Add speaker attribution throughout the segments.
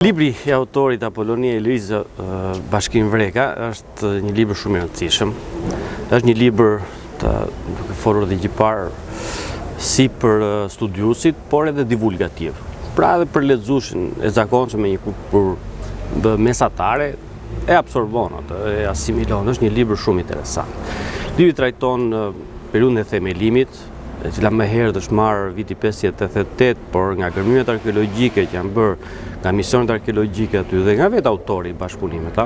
Speaker 1: Libri i autorit Apolonia e Ilirisë Bashkim Vreka është një libër shumë i rëndësishëm. Është një libër të duke folur dhe gjithparë si për studiuesit, por edhe divulgativ. Pra edhe për lexuesin e zakonshëm me një kulturë mesatare e absorbon atë, e asimilon. Është një libër shumë interesant. Libri trajton periudhën e themelimit, e cila më herët është marrë viti 588, por nga gërmimet arkeologjike që janë bërë nga misionet arkeologjike aty dhe nga vetë autori bashkëpunim me ta,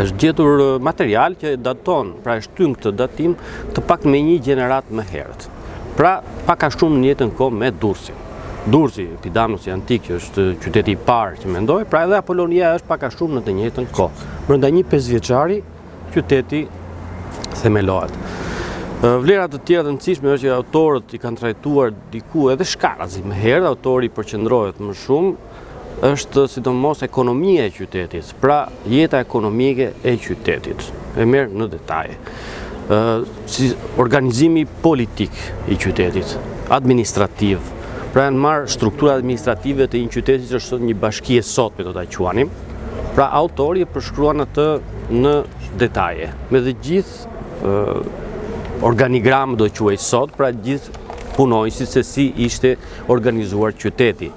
Speaker 1: është gjetur material që daton, pra e shtyn këtë datim të paktën me një gjeneratë më herët. Pra, pak a shumë në njëjtën kohë me Durrësin. Durrësi, Epidamnosi antik, që është qyteti i parë që mendoj, pra edhe Apolonia është pak a shumë në të njëjtën kohë. Brenda një pesëvjeçari, qyteti themelohet. Vlera të tjera të rëndësishme është që autorët i kanë trajtuar diku edhe shkarazi më herët, autori përqendrohet më shumë, është sidomos ekonomia e qytetit, pra jeta ekonomike e qytetit, e merr në detaje. Si organizimi politik i qytetit, administrativ, pra janë marrë struktura administrative të një qyteti që është një bashki e sotme do ta quanim, Pra autori e përshkruan atë në detaje, me të gjithë organigram do quhej sot, pra gjithë punonjësit se si ishte organizuar qyteti.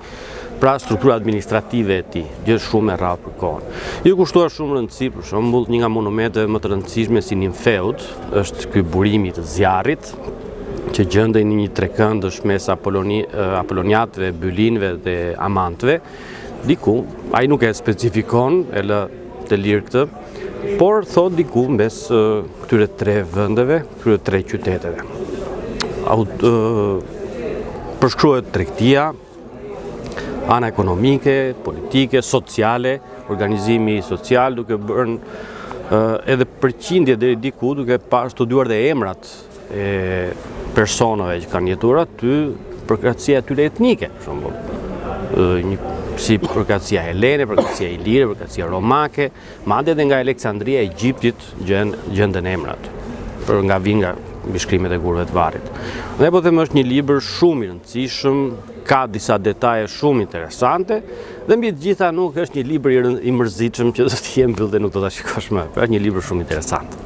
Speaker 1: Pra struktura administrative e tij, gjë shumë e rrallë për kohën. I kushtuar shumë rëndësi, për shembull, një nga monumenteve më të rëndësishme si Nimfeut, është ky burimi i zjarrit, që gjendej në një trekëndësh mes Apoloni, Apoloniatëve, Bylinëve dhe Amantëve, Diku, ai nuk e specifikon, e lë të lirë këtë, por thotë diku mes këtyre tre vendeve, këtyre tre qyteteve. Aut, përshkruhet tregtia, ana ekonomike, politike, sociale, organizimi social, duke bërë edhe përqindje deri diku, duke pa studiuar dhe emrat e personave që kanë jetuar aty, përkatësia e tyre etnike, për shembull, një si përkatësia helene, përkatësia ilire, përkatësia romake, madje edhe nga Aleksandria e Egjiptit gjen gjenden emrat për nga vijnë nga mbishkrimet e gurëve të varrit. Dhe po them është një libër shumë i rëndësishëm, ka disa detaje shumë interesante dhe mbi të gjitha nuk është një libër i, i mërzitshëm që do të jem mbyll dhe nuk do ta shikosh më. Pra është një libër shumë interesant.